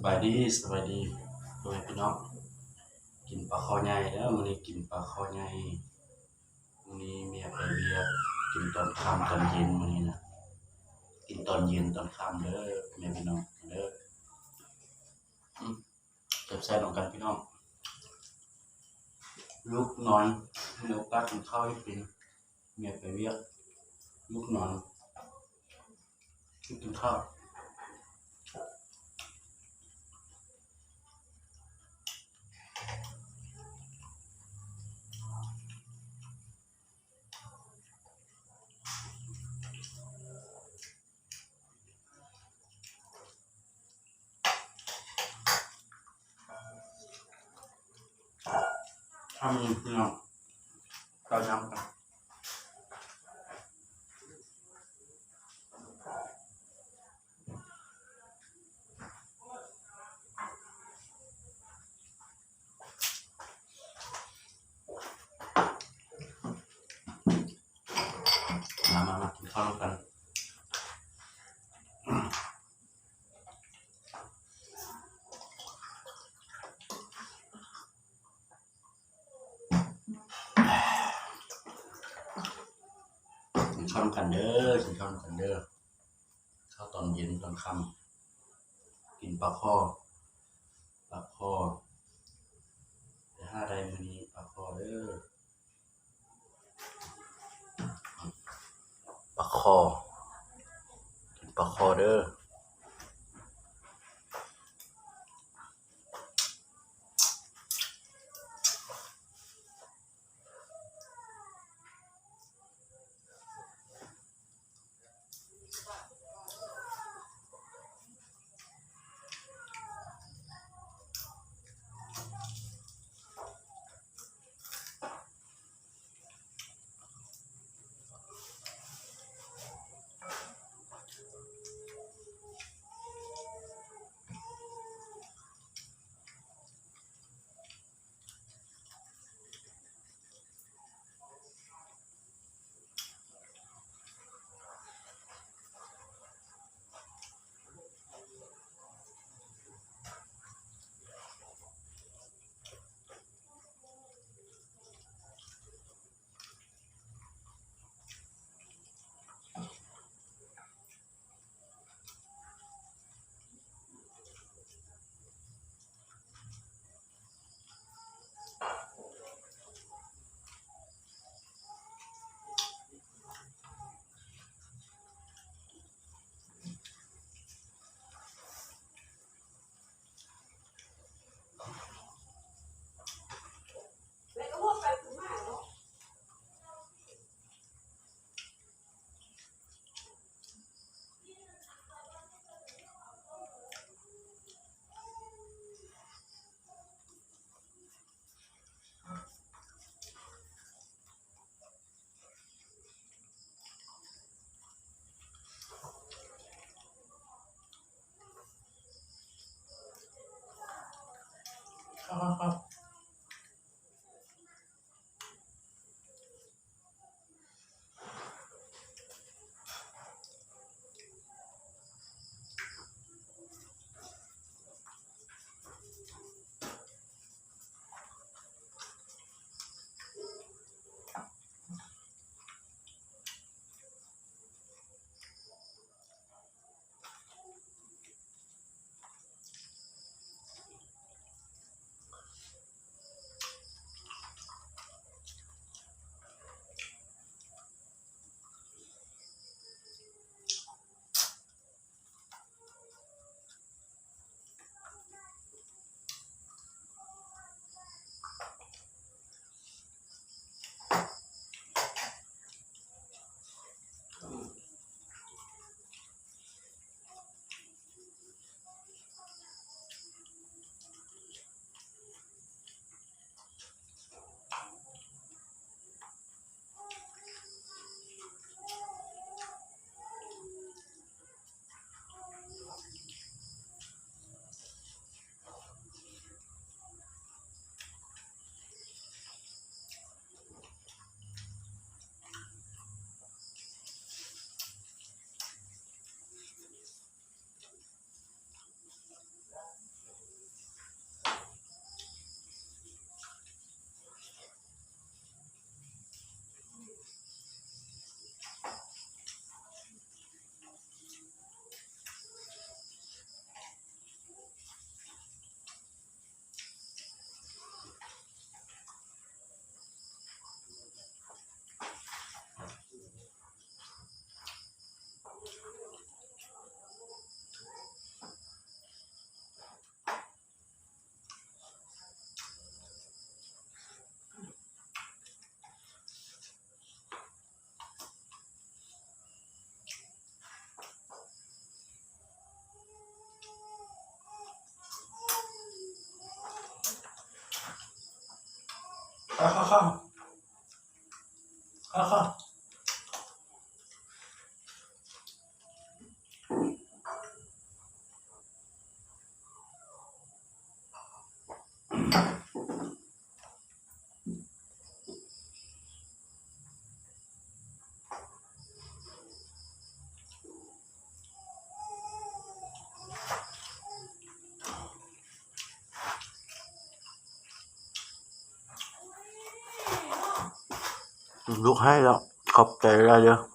ສະບາຍດີ ສະບາຍດີ ພໍ່ແມ່ພີ່ນ້ອງ ກິນປາຄໍ່ໃຫຍ່ເດີ້ ມື້ນີ້ກິນປາຄໍ່ໃຫຍ່ ມື້ນີ້ເມຍໄປວຽກ ກິນຕອນຄ່ຳຕອນເຢັນມື້ນີ້ນະ ກິນຕອນເຢັນຕອນຄ່ຳເດີ້ ພໍ່ແມ່ພີ່ນ້ອງເດີ້ ອືມ ແຊບໆ ນຳກັນພີ່ນ້ອງ ລູກນອນ ມີໂອກາດກິນເຂົ້າໃຫ້ເປັນ ເມຍໄປວຽກ ລູກນອນ ກິນເຂົ້າ ທຳ ພີ່ນ້ອງ ເຂົ້ານ້ຳກັນ ມາ ມາ ມາ ກິນເຂົ້ານຳກັນ ກິນເຂົ້ານຳກັນເດີ້ ກິນເຂົ້ານຳກັນເດີ້ ເຂົ້າຕອນເຢັນຕອນຄ່ຳ ກິນປາຄໍ່ ປາຄໍ່ ໄປຫາໄດ້ມື້ນີ້ປາຄໍ່ເດີ້ ປາຄໍ່ ປາຄໍ່ເດີ້. ເ ຂ້າ ຂ້າ ຂ້າ ລູກໃຫ້ແລ້ວ ຂອບໃຈຫຼາຍເດີ້.